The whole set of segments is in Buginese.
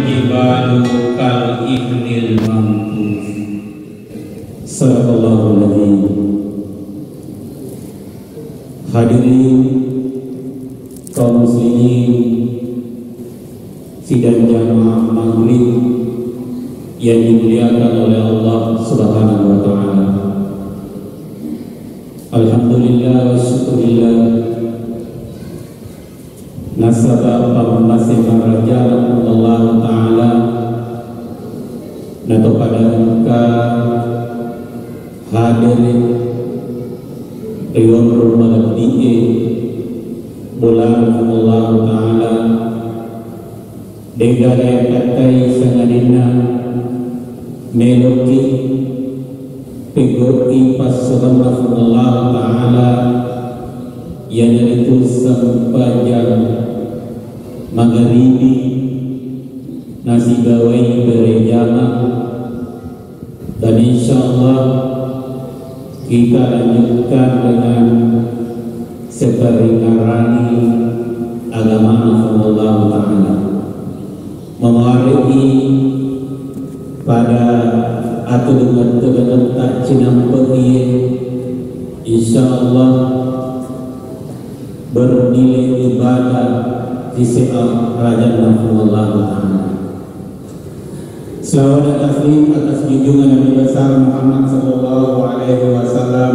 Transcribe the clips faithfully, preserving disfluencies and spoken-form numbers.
Jibalu kal ihnil manfush. Sadaqallahul adzim. Hadirin kaum muslimin, sidang jamaah maghrib yang dimuliakan oleh Allah Subhanahu wa Ta'ala. Alhamdulillah wa syukurillah. Nasaba pammasé marajana Allah Ta'ala, natopada engka hadir ri onrong malebbi'é bolana Allah Ta'ala, dé'ga riakkattai sangadinna méloki pégau'i passuroanna Puang Allah Ta'ala, iyanaritu sempajang magaribi nasigawai berejama. Dan insyaallah kita lanjutkan dengan seperti ngarani agama Allah Ta'ala. Mamuaré'ni pada atudung-tudung cinampe'é, insyaallah bernilai ibadah di sisi rajanna Allah Ta'ala. Selawat dan taslim atas junjungan Nabi besar Muhammad sallallahu alaihi wasallam.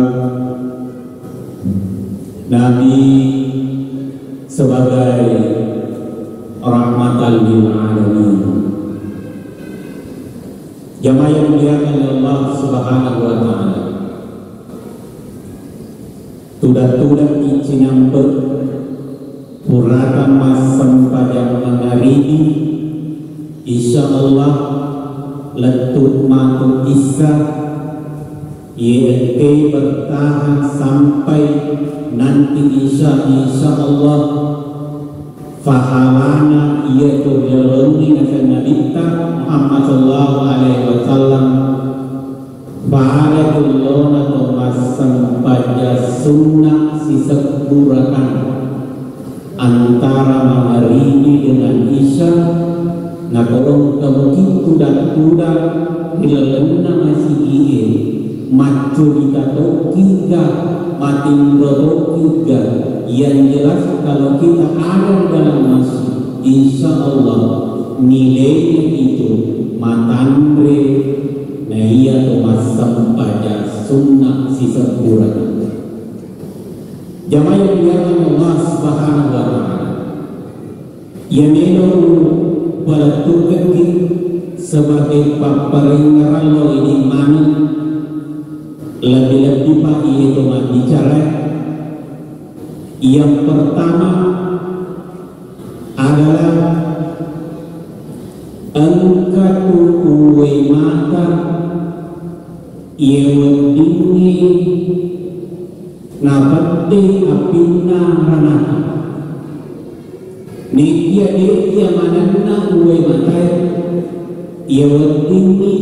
Nabi sebagai rahmatan lil alamin. Jamaah yang dimuliakan oleh Allah Subhanahu wa Ta'ala. Tudang-tudang cinampe' purata massempajang mangaribi, insyaallah lettu matu isya. Iye engkaé bertahan sampai nanti isya, insyaallah pahalana iyatu rilalengngi naseng Nabitta Muhammad sallallahu alaihi wasallam, pahala jellona to massempajang sunna sisebbu rakang antara mangaribi dengan isya, nako engka muki tudang-tudang ri lalenna masigi'é, maccurita tokkiga, matinro tokkiga, yang jelas kalau kita ada dalam masjid, insya Allah nilainya itu matanre naiya to massempajang sunna sisebbu rakang. Jamaah yang dimuliakan Allah Subhanahu wa Ta'ala. Iya mélo palettukekki sebagai papparengngerang lao idi maneng, lebbi-lebbi pa iye to mabbicara. Yang pertama adalah engka tu uwé mata iye weddingngi napeddé apinna ranaka. Nekia dé iya manenna uwé mataé, iya weddingngi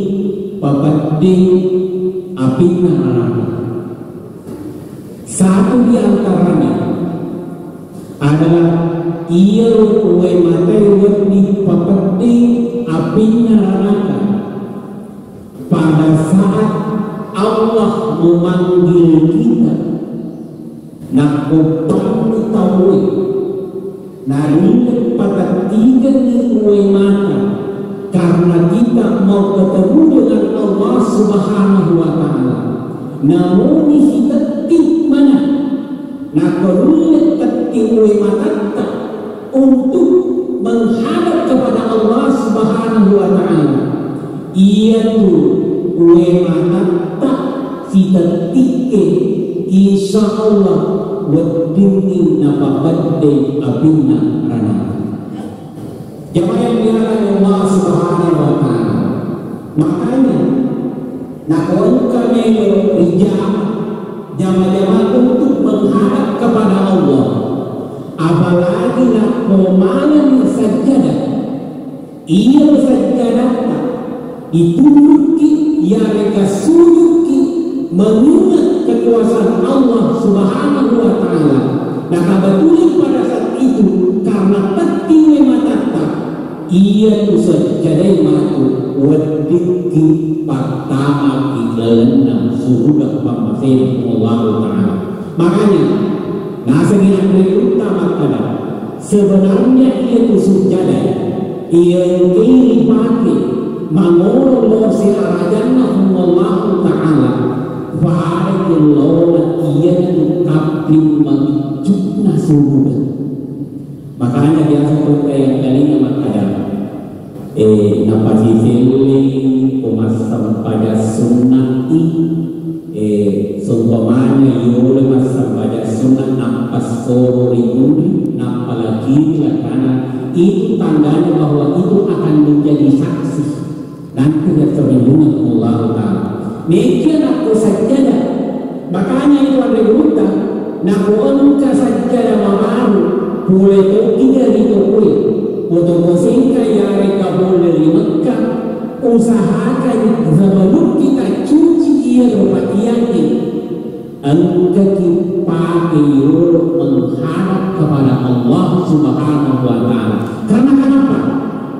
papeddé apinna ranaka. Satu di antaranya adalah iya uwé mataé wedding papeddé apinna ranaka. Pada saat Allah memanggil kita, nakkoppanni tauwe, narilleng patettikengngi uwe mata, karena kita mau ketemu dengan Allah Subhanahu wa Ta'ala. Namuni sitetti mana, nakorulle tetti uwe matatta, untuk menghadap kepada Allah Subhanahu wa Ta'ala. Iyatu uwe matatta sitettike, insya Allah weddingngi napapedde apinna ranaka. Jamaah yang dimuliakan Allah Subhanahu wa Ta'ala. Makanya, nako engka melo rijama, jama-jama untuk menghadap kepada Allah. Apalagi nako maneng sajjadah. Iya sajjadatta, ditundukki, yarega sujudki, mengingat kekuasaan Allah Subhanahu wa Ta'ala. Nah, kebetulan pada saat itu, karena tetti uwe matatta, Iyatu sajjadai matu weddikki pattamaki lalenna suruga pammasena Allahu Ta'ala. Makanya, nasengi anre utta makkada, sebenarnya iyatu sujjadai, iya engkai ripake mangolo lao ri arajanna Puang Allahu Ta'ala, fadaki laona iyatu kapling mabiccu'na suruga. Makanya biasa tu engka yang kalinga makkada, eh, napasiselling ko massempajang sunna'i, eh, seumpamanya yolo massempajang sunna, nappa soro ri muri, nappa lakiri lakana, itu tandanya bahwa itu akan menjadi saksi. Nanti riasserringengeng Allahu Ta'ala. Nekia nakko sajjada, makanya itu anre gurutta, nakko engka sajjada mabaru, pole tokki ri tokoe, ko toko sengka yarega bolle ri Mekka, usahakan sebelum kita cuci iyaro patiangnge, engkaki pake yolo menghadap kepada Allah Subhanahu wa Ta'ala. Karena kenapa?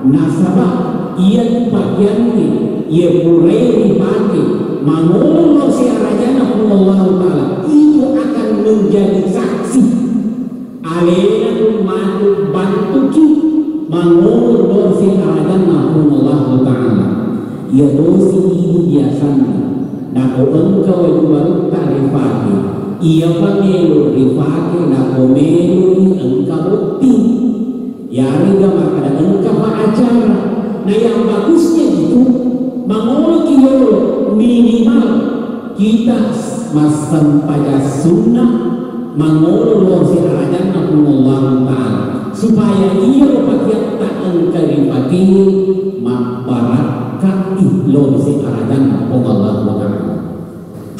Nasaba iya pakeangnge, iya purae ripake mangolo lao ri arajanna Puang Allahu Ta'ala, itu akan menjadi saksi. Alena tu matu bantuki mangolo lao ri arajanna Puang Allahu Ta'ala. Iya tosi idi biasanna, nako engka waju barutta rifake, iyapa melo rifake nako meloi engka botting. Yarega makkada engkapa acara. Nah, yang bagusnya itu mangoloki yolo, minimal kita massempajang sunna mangolo lao ri arajanna Puang Allahu Ta'ala, supaya iyaro pakeatta engka ripake mabbarakkai lao ri arajanna Puang Allahu Ta'ala.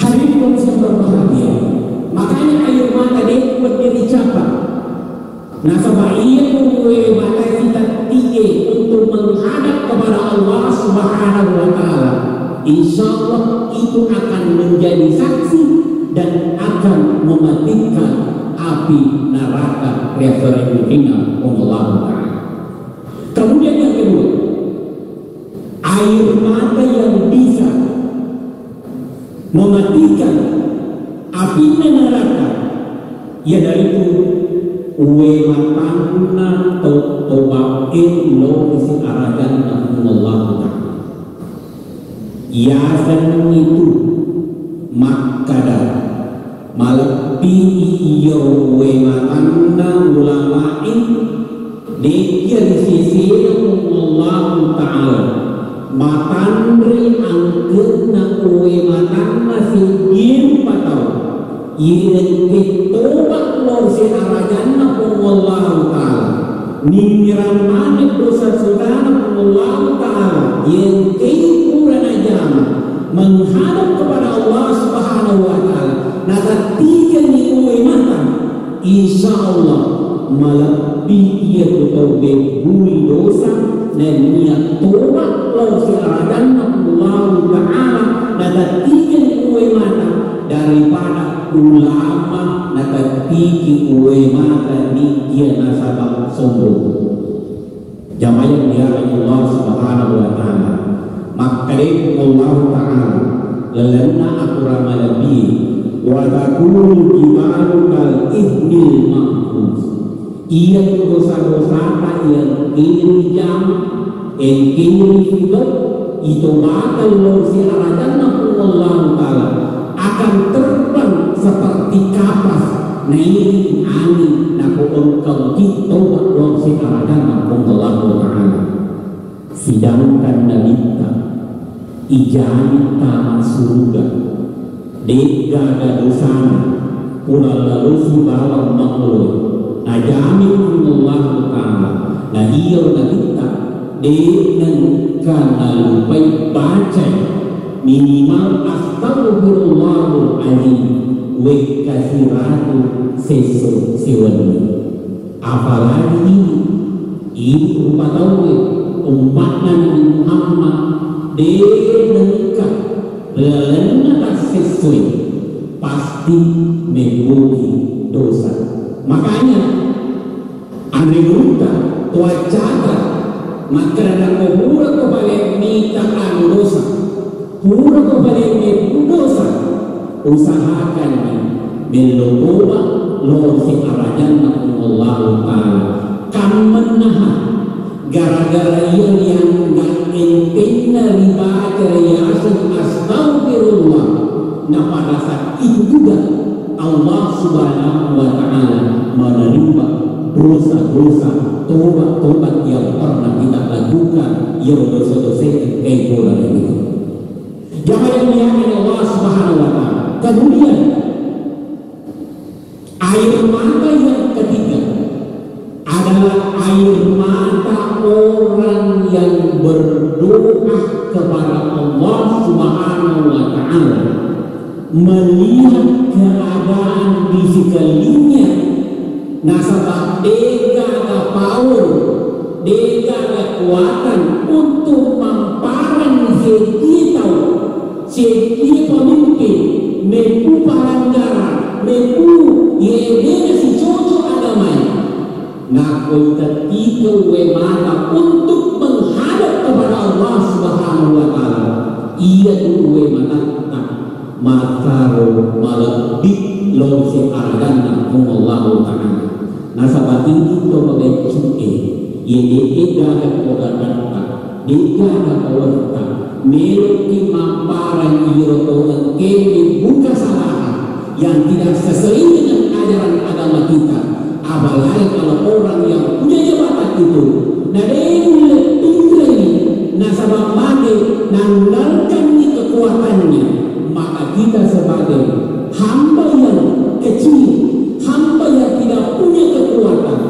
Hadirin yang berbahagia, makanya air mata de' wedding dicapa. Nasaba iya ko uwe mata kita tige untuk menghadap kepada Allah Subhanahu wa Ta'ala, insya Allah itu akan menjadi saksi dan akan mematikan api neraka riasserringengeng Allahu Ta'ala. Kemudian yang kedua, air mata yang bisa mematikan apinna neraka, iyanaritu uwe matanna tau toba'e lao ri arajanna Puang Allahu Ta'ala. Yasengngi tu makkada, malebbi'i iyaro uwe matanna ulamae, de'kia ri sesena Puang Allahu Ta'ala matanre angkenna uwe matanna seddie rupa tau. Irenke toba lao ri arajanna Puang Allahu Ta'ala, ningngerang maneng dosa-dosana Puang Allahu Ta'ala, yengkei pura najama menghadap kepada Allah Subhanahu wa Ta'ala, natattikenni uwe mata, insya Allah malebbi iyatu tau bebbui dosa nennia toba lao ri arajanna Allahu Ta'ala, natattikenni uwe mata daripada ulama natettiki uwe mata niggia nasaba sombong. Jamaah yang dimuliakan Allah Subhanahu wa Ta'ala, makkeda Allahu Ta'ala lalenna akorang malebbi, wa takunul jibalu kal ihnil manfus. Iyatu dosa-dosata iya engkeri jama, engkeri fidok, itobakeng lao ri arajanna Puang Allahu Ta'ala, akan terbang seperti kapas nairing angin, nako engkaki toba lao ri arajanna Puang Allahu Ta'ala. Sedangkan Nabitta, ijani tama suruga, de'gaga dosana, pura lalosi bawang makkulo, najami Puang Allahu Ta'ala, na iyaro Nabitta, de' nengka nalupai bacai minimal Astaghfirullahal Azim wekka siratu sesso siwenni. Apalagi idi, idi rupa tauwe, umma'na Nabi Muhammad, de' nengka lalenna tassessoi, pasti mebbuki dosa. Makanya, anre gurutta, to accata, Makkeda, "Nakko purako pale mita anu dosa, purako pale mebbu dosa, usahakanni mello toba lao ri arajanna Puang Allahu Ta'ala." Kammennaha, gara-gara iya riangga entenna ribaca riaseng astaghfirullah, na pada saat itu juga Allah Subhanahu wa Ta'ala menerima dosa-dosa, tobat-tobat yang pernah kita lakukan, yang dosa-dosa yang kayak itu. Jamaah yang dimuliakan Allah Subhanahu wa Ta'ala. Kemudian, air mata yang ketiga adalah air mata orang yang berdoa kepada Allah Subhanahu wa Ta'ala, melihat keadaan di sekelilingnya, nasaba de'gaga power, de'gaga kekuatan untuk mampareng seddie tau, seddie pemimpin, mebbu pelanggaran, mebbu yedena sicoco agamae. Nakko itettike uwe mata untuk menghadap kepada Allah Subhanahu wa Ta'ala, iya tu uwe matatta makkaro malebbi lao ri arajanna Puang Allahu Ta'ala. Nasaba idi to mabeccu'e, iya de'e gaga kodatanna, de'gaga pawerta, meloki mampareng iro to engkae mebbu kesalahan yang tidak sesuai dengan ajaran agama kita. Apalagi kalau orang yang punya jabatan itu, na de' nulle pinrengi, nasaba mage nanggalkanni kekuatannya, maka kita sebagai hamba yang kecil, hamba yang tidak punya kekuatan,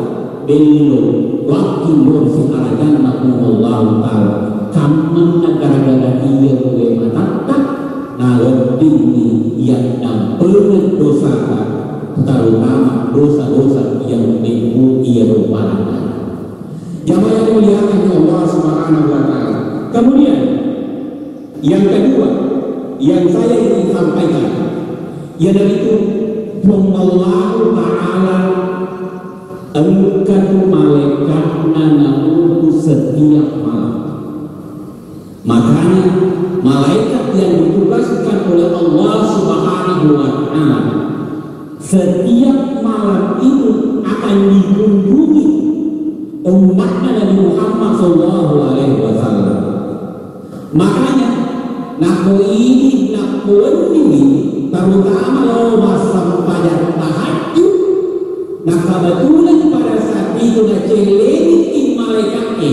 bello wakki lao ri arajanna Puang Allahu Ta'ala. Kammenna gara-gara iya uwe matatta, naweddinni yaddampengeng dosata, terutama dosa-dosa yang mebbu iyaro palanggaran. Jamaah yang dimuliakan Allah Subhanahu wa Ta'ala. Kemudian, yang kedua yang saya ingin sampaikan, iyanaritu Puang Allahu Ta'ala engka tu malaikatna namutu setiap malam. Makanya, malaikat yang ditugaskan oleh Allah Subhanahu wa Ta'ala setiap malam itu akan dikunjungi umatnya Nabi Muhammad sallallahu alaihi wasallam. Makanya, nakko idi, nakko wenniwi, terutama lao massempajang tahajud, na kebetulan pada saat itu nacellengi malaikatnya,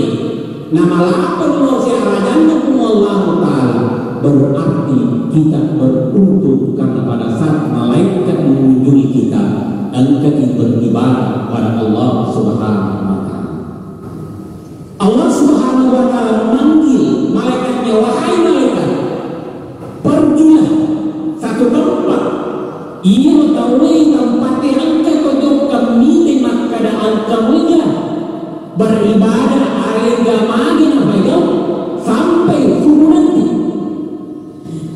na malapor lao ri arajanna Puang Allahu Ta'ala, berarti kita beruntung karena pada saat malaikat mengunjungi kita, engkaki beribadah pada Allah Subhanahu wa Ta'ala. Allah Subhanahu wa Ta'ala memanggil malaikatnya, "Wahai malaikat, pergilah satu tempat." Iyaro tauwe tempatte engka to jokka mite makkeda engka muja beribadah arega magi napajau sampai subuh nanti.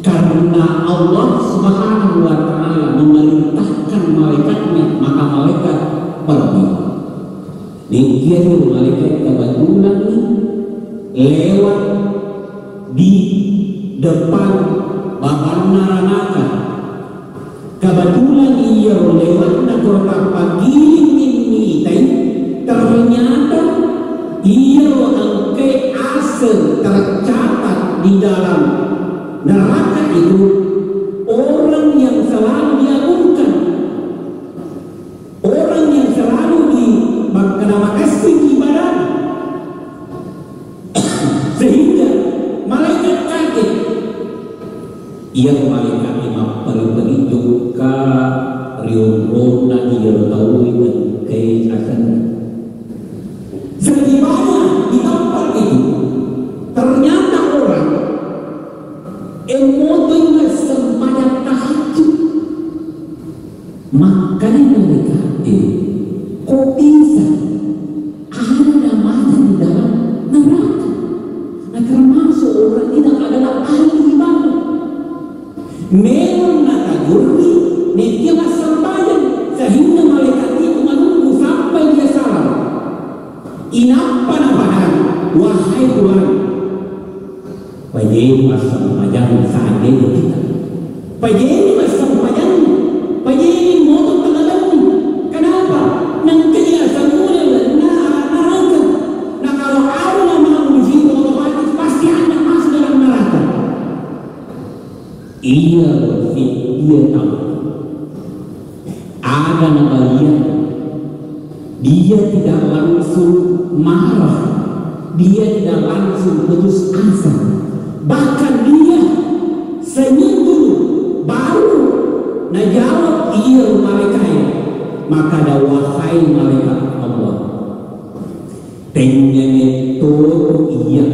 Karena Allah Subhanahu wa Ta'ala memerintahkan malaikatnya, maka malaikat pergi. Nekiani malaikat kebetulan lewat di depan babanna ranaka. Kebetulan iyaro lewatna kota paggiling mitai, ternyata iyaro engkae aseng tercatat di dalam neraka itu orang yang selalu diagungkan. Orang yang selalu di makkeda makessing ibadah, sehingga malaikat kaget. Iya malaikat mapperi-peri jokka ri onronna iyaro tau engkae asenna. Setibanya di tempat itu, ternyata orang emotoi sempajang tahajud. Makkeda malaikatte, "Kok bisa ada namanya di dalam neraka?" Nah, termasuk orang ini adalah ahli ibadah. Memang natagurri, nekia massempajang, sehingga malaikat itu menunggu sampai dia salam. Inappa napadang, Wahai Tuhan, pajai massempajang seandainya kita. Pajai massempajang, pajai moto taladangi. Kenapa? Nengka dia semula na naraka. Nah, kalau ada nama musibah, otomatis pasti anak masuk dalam neraka. Iya, Rofi, iya tahu. Ada nabalian. Dia tidak langsung marah. Dia tidak langsung putus asa. Bahkan dia senyum dulu, baru najawab iya malaikae. Maka ada, wahai malaikat Allah, tengngene toto iya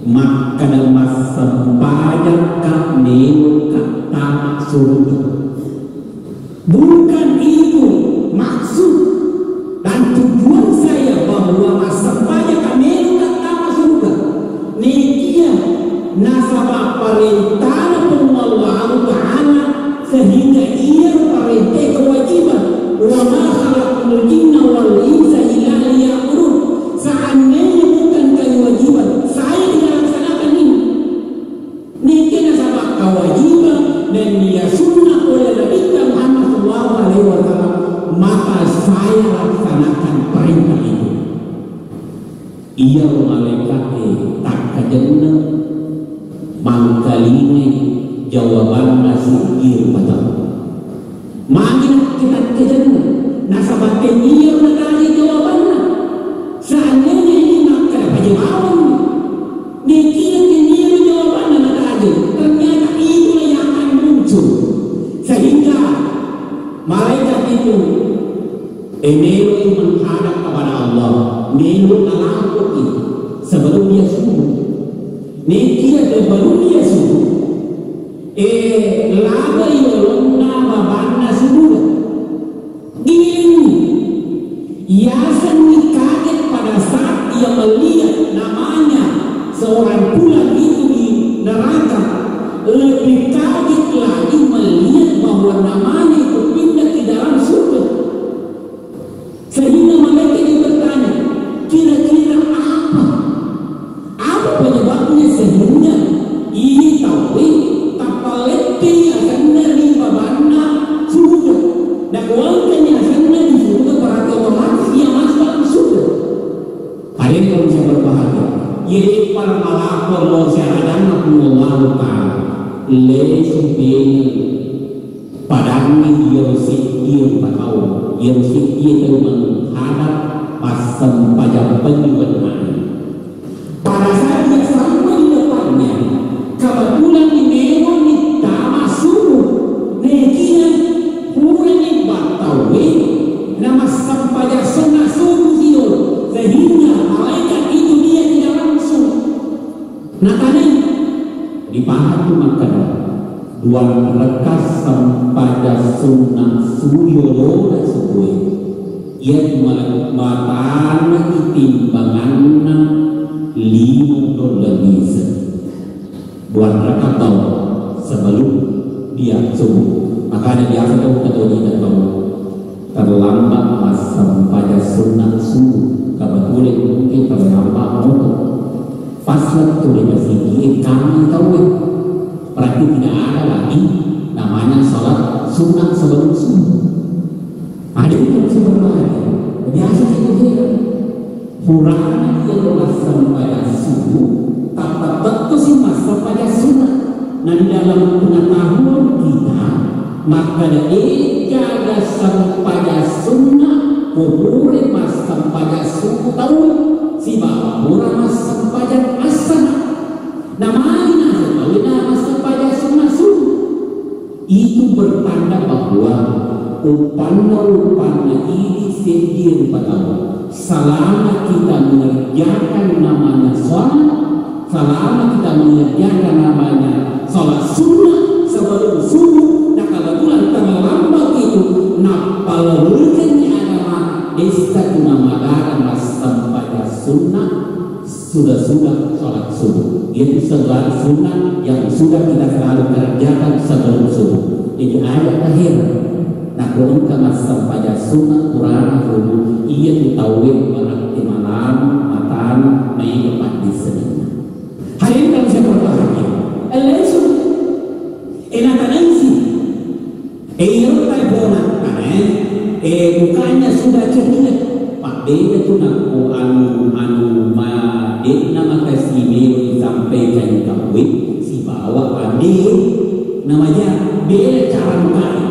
makkada massempajakka meloka tama suruga. Bukan itu maksud dan tujuan saya bahwa massempajang meloka tama suruga. Nekia nasaba parentana Puang Allahu Ta'ala, sehingga ia parente kewajiban. Wa ma khalaqtul jinna wal insa illa liya'budun. Seandainya bukan kewajiban, saya tidak laksanakan ini. Niki nasaba kewajiban dan ia sunnah oleh Nabi Muhammad sallallahu alaihi wasallam, maka saya laksanakan perintah itu. Iya malaikate takkajenna mangkalingai jawabanna siddi rupa tau. Magi nakkitakkajenna, nasaba tennia nataje jawabanna. Seandainya ini makkeda pajawabanna, nekia tennia jawabanna nataje, ternyata itulah yang akan muncul. Sehingga malaikat itu Eh, melo'i menghadap kepada Allah, melo nalampoi sebelum ia subuh. Nekia sebelum ia subuh, eh, laga yolonna babanna subuh. Giling. Yasenni kaget pada saat ia melihat namanya seorang tulang itu di neraka. Lebih kaget lagi melihat bahwa namanya itu pindah ke dalam surga. Sehingga malaikat itu bertanya, kira-kira apa? Apa penyebabnya sehingga ini tauwe tappa lette'i asenna ri babanna suruga? Nakuangkani asenna di suruga, berarti otomatis ia masuk dalam surga. Hadirin yang berbahagia, jadi para malakor lo siaradanna Allahu Ta'ala, lesu pengen Padangngi iyaro seddi rupa tau, iyaro seddi tau menghadap massempajang penjuannae. Pada saat dia sampai di depannya, kebetulan memang tama subuh. Nekia purani battauwe, na massempajang sunnah subuh sio, sehingga malaikat itu dia tidak langsung. Natanai, dipahang tu makkeda, dua rakaat sempajang sunnah subuh yolona subuh e. Iya tu mala-, matana timbanganna lima dolla bisa. Dua rakaat tau sebelum dia subuh. Makanya biasa tau kita tau terlambat massempajang sunnah subuh. Kebetulan mungkin terlambat motor. Pas lettu ri masigi e, kami tauwe. Berarti tidak ada lagi namanya sholat sunnah sebelum subuh. Ada itu sebenarnya. Biasa kita kira. Purana iyaro massempajang subuh, tappa tettu si massempajang sunnah. Nah, di dalam pengetahuan kita, makkeda, eh, jaga sempajang sunnah, ko pura massempajang subuh tau, sibawa pura massempajang asar. Namani naseng tauwe na massempajang sunnah subuh. Itu bertanda bahwa upanna-upanna idi seddi rupa tau. Selama kita mengerjakan namanya sholat, selama kita mengerjakan namanya sholat sunnah sebelum subuh, nah, kebetulan terlambat itu, nappalawekeng agama desa guna madara massempajang sunnah sudah-sudah sholat subuh. Itu sholat sunnah yang sudah kita selalu kerjakan sebelum subuh. Jadi, aja' taheran. Nah, ko engka massempajang sunnah purana subuh, iya tu tauwe berarti malam, matana, De'na tu nakko anu, anu ma, de'na makasi melo isampaikan tauwe sibawa ade namaja bela cara mukai.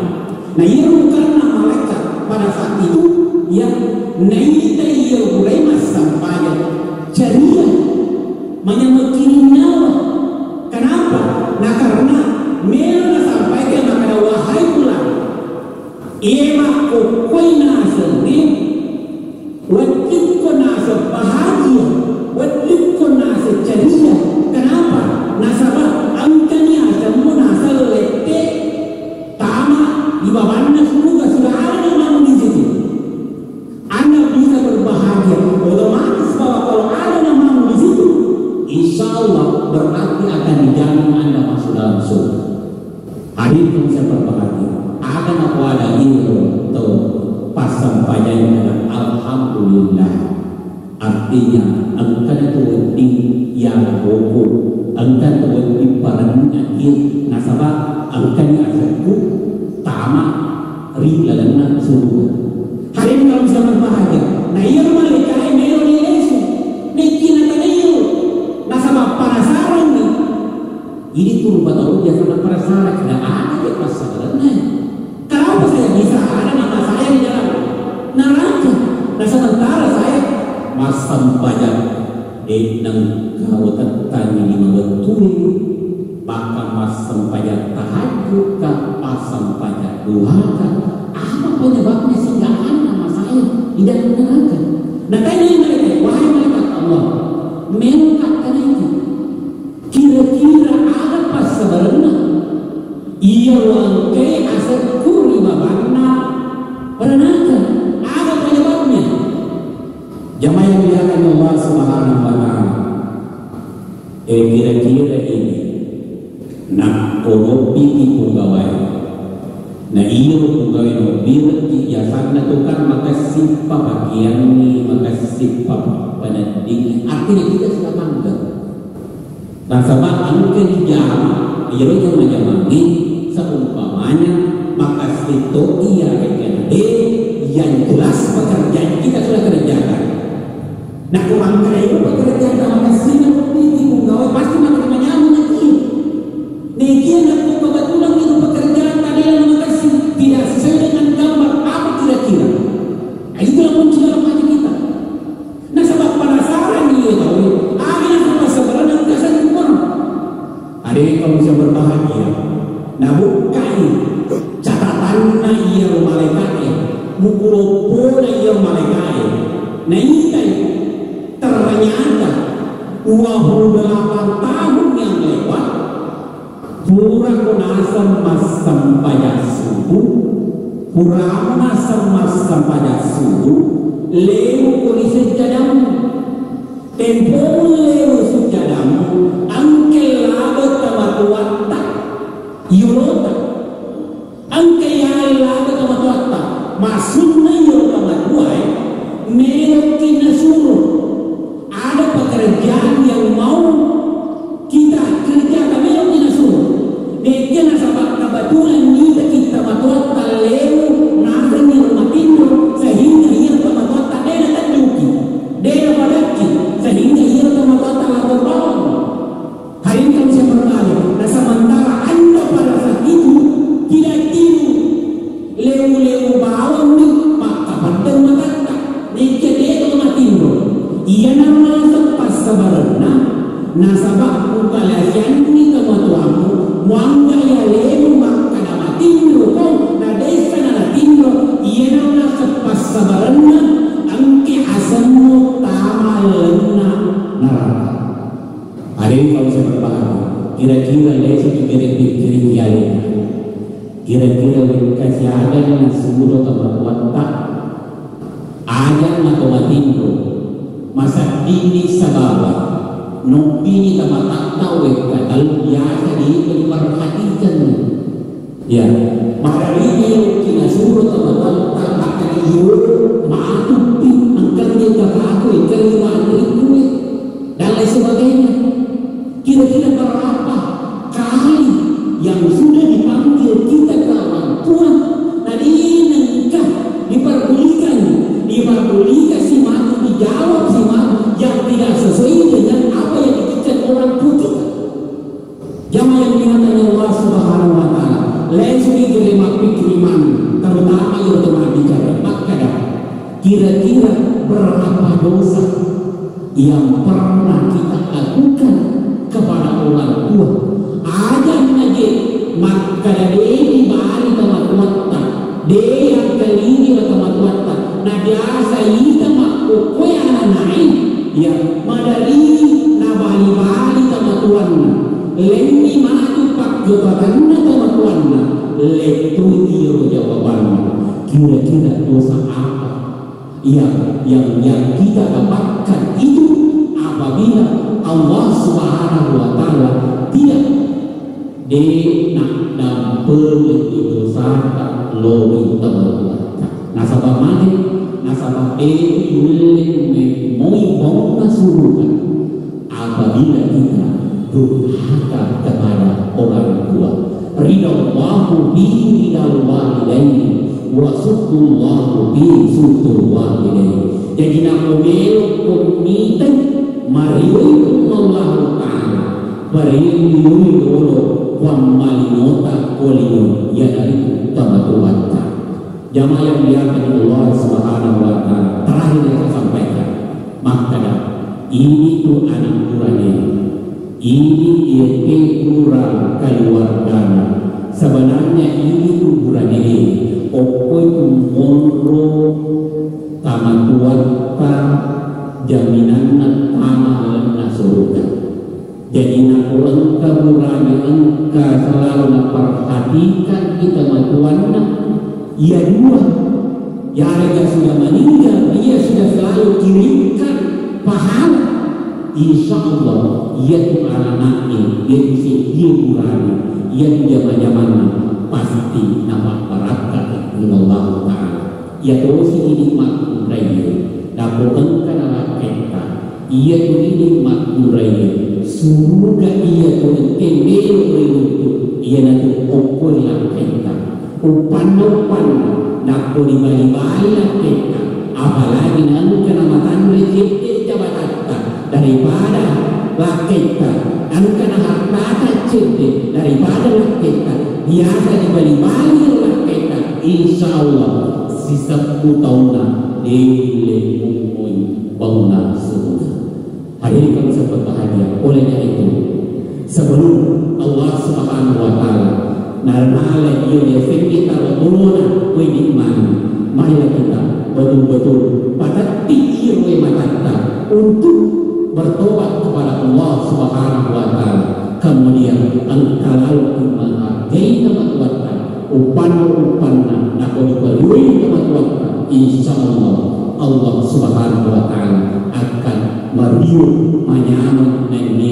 Na iyaro mukanna malaikat pada saat itu, ya, naita iya mulai massempajang ceria, manyamekkiring nyawa. Kenapa? Na karena melo nasampaikan makkeda, wahai fulan, iya makkokkoi nasengnge, weddikko naseng bahagia, weddikko naseng ceria. Kenapa? Nasaba engkani asemmu naseng lette tama di babanna suruga, sudah ada namamu di situ. Anda bisa berbahagia. Otomatis bahwa kalau ada namamu di situ, insya Allah berarti akan dijamin Anda masuk dalam surga. Hadirin yang saya berbahagia, ada napoada iro tau passampajang, alhamdulillah. Artinya, engkana tu wedding yang roko, engkana tu wedding parenna ki, nasaba engkani asekku tama ri lalenna suruga. Hadirin yang saya berbahagia, na iya malaikae melo ni lesu, nekkina tanayo, nasaba penasaran ni. Idi tu rupa tau biasa penasaran, kada ada je passabarenna. Kenapa saya bisa ada nama saya di dalam neraka? Nah, sementara saya massempajang, eh, nengka utettangi lima wettue, bahkan massempajang tahajud ka, massempajang duha ka. Apa penyebabnya sehingga ada nama saya di dalam neraka? Nah, tanya mereka, wahai malaikat Allah, melo ka neraka? Kira-kira aga passabarenna? Iyaro engkae asekku ri babanna renaka. Aga penyebabnya? Jamaah yang dimuliakan Allah Subhanahu wa Ta'ala. Eh, kira-kira ini, nakko lobbiki punggawae. Na iyaro punggawae nobbirekki, biasanna tu kan makessippa pakeangngi, makessippa paneddingngi. Artinya kita sudah bangga. Nasaba engka ijama, iyaro jama-jamangnge, seumpamanya makessing to iya rekeng de, yang jelas pekerjaan kita sudah kerjakan. Nakko mangkana iro pekerjaan ta makessing, na wedding punggawae pasti makkeda manyameng naki. Nekia nakko kebetulan iro pekerjaan ta dena makessing, tidak sesuai dengan gambar, apa kira-kira? Nah, itulah munculnya remaja kita. Nasaba penasaran iya tau, aga nasaba sebenarnya kesan kurang. Hadirin kaum yang berbahagia, nabukkai catatanna iyaro malaika'e, mukuloppona iyaro malaika'e, naitai ternyata dua puluh delapan tahun yang lewat, purako naseng massempajang subuh, puramo naseng massempajang subuh, lewuko ri sujjadammu. Tempomu lewu sujjadammu, engka laba tomatoatta, yolota. Engka yalaba tomatoatta. Maksudna yolo tomatoae, meloki nasuro. Ada pekerjaan yang mau kita kerjakan, meloki nasuro. De'ga nasaba kebetulan nitaki tomatoatta lewu nasengngi rumah tinro, sehingga iyaro tomatoatta de natedduki. Dena padakki, sehingga iyaro tomatoatta lako bawang. Hadirin kaum yang berbahagia, nah, sementara Anda pada saat itu tidak tidur, lewu-lewu bawang ni, maka pedang matatta, nekia deka matinro. Iyana naseng passabarenna, nasaba ukalasianni tomatoammu, muangga yalemu makkada matinro ko, na desa na natinro, iyana naseng passabarenna, engke asemmu tama lalenna neraka. Hadirin kaum yang berbahagia, kira-kira lesu tu piring-piring yalena. Kira-kira wekka siaga nasuro tomatoatta, aja na to matinro, masaddini sababa nobbini tomatoatta wekka tau biasa diperhatikan. Ya, maka ini yang kita suruh teman-teman, tak akan iyo, matupi, engkau dia kata aku, engkau dia mati itu, dan lain sebagainya. Kira-kira berapa kali yang sudah dipanggil kita ke orang tua, dan ini engkau diperdulikan, diperdulikan si jawab sih, Mak, yang tidak sesuai dengan apa yang diinginkan orang tua kita. Jamaah yang dimuliakan Allah Subhanahu wa Ta'ala, langsung ini mappikiri manu, terutama yang teman bicara, makkada, kira-kira berapa dosa yang pernah kita lakukan kepada orang tua? Aja naje makkada de' bali tomatuatta, de' yang kelini tomatuatta, na biasa ita makkukkoe ananai, ya, madari nabali-bali tomatuanna, lenni matu pakkototanna tomatuanna, lettu iro jawabanna. Kira-kira dosa apa yang, yang, yang kita dapatkan itu apabila Allah Subhanahu wa Ta'ala tidak, de' naddampengengngi dosata lao ri tomatuatta. Nasaba magi? Nasaba de' nulle memoi baunna suruga apabila kita durhaka kepada orang tua. Ridallahu fi ridal walidaini wa sukhtullahi fi sukhtil walidaini. Jadi, namo melo ko mitai marioi Puang Allahu Ta'ala, parioi dolo pammalinota ko lino, iyanaritu tomatuatta. Jamaah yang dimuliakan Allah Subhanahu wa Ta'ala, terakhir yang saya sampaikan, makkada, ini tuh anak burane, ini iyae pura keluargana. Sebenarnya ini tuh burane, okko itu monro tomatuatta jaminanna tama lalenna surga. Jadi, nako engka burane, engka selalu naperhatikan kita tomatuanna, iya dua, yarega sudah meninggal, dia sudah selalu kirimkan pahala. Insya Allah, iya tu anaknya, iya tu si, iya burane, iya tu jama-jamanna, pasti napabarakka Allah Ta'ala. Iya tosi idi makkunraie, nako engka nalakketta, iya tu idi makkunraie, suruga iya tu engke melo ri runtu, iyanatu okko ri lakketta. Uppanna-uppanna, nako ribali-bali lakketta, apalagi naengka namatanre cedde jabatatta, daripada lakketta, engkana hartata cedde daripada lakketta, biasa dibali-bali lakketta, insya Allah siseppu taunna de' ulle mummoi baunna suruga. Hadirin kami sempat bahagia. Oleh karena itu, sebelum Allah Subhanahu wa Ta'ala nalale dio yasengnge taro tolona, woi nikmani, marilah kita betul-betul patetti iro matatta untuk bertobat kepada Allah Subhanahu wa Ta'ala. Kemudian engka lalo menghargai tomatuatta, uppanna-uppanna, nako riparioi tomatuatta, insya Allah, Allah Subhanahu wa Ta'ala akan mariu manyameng nenni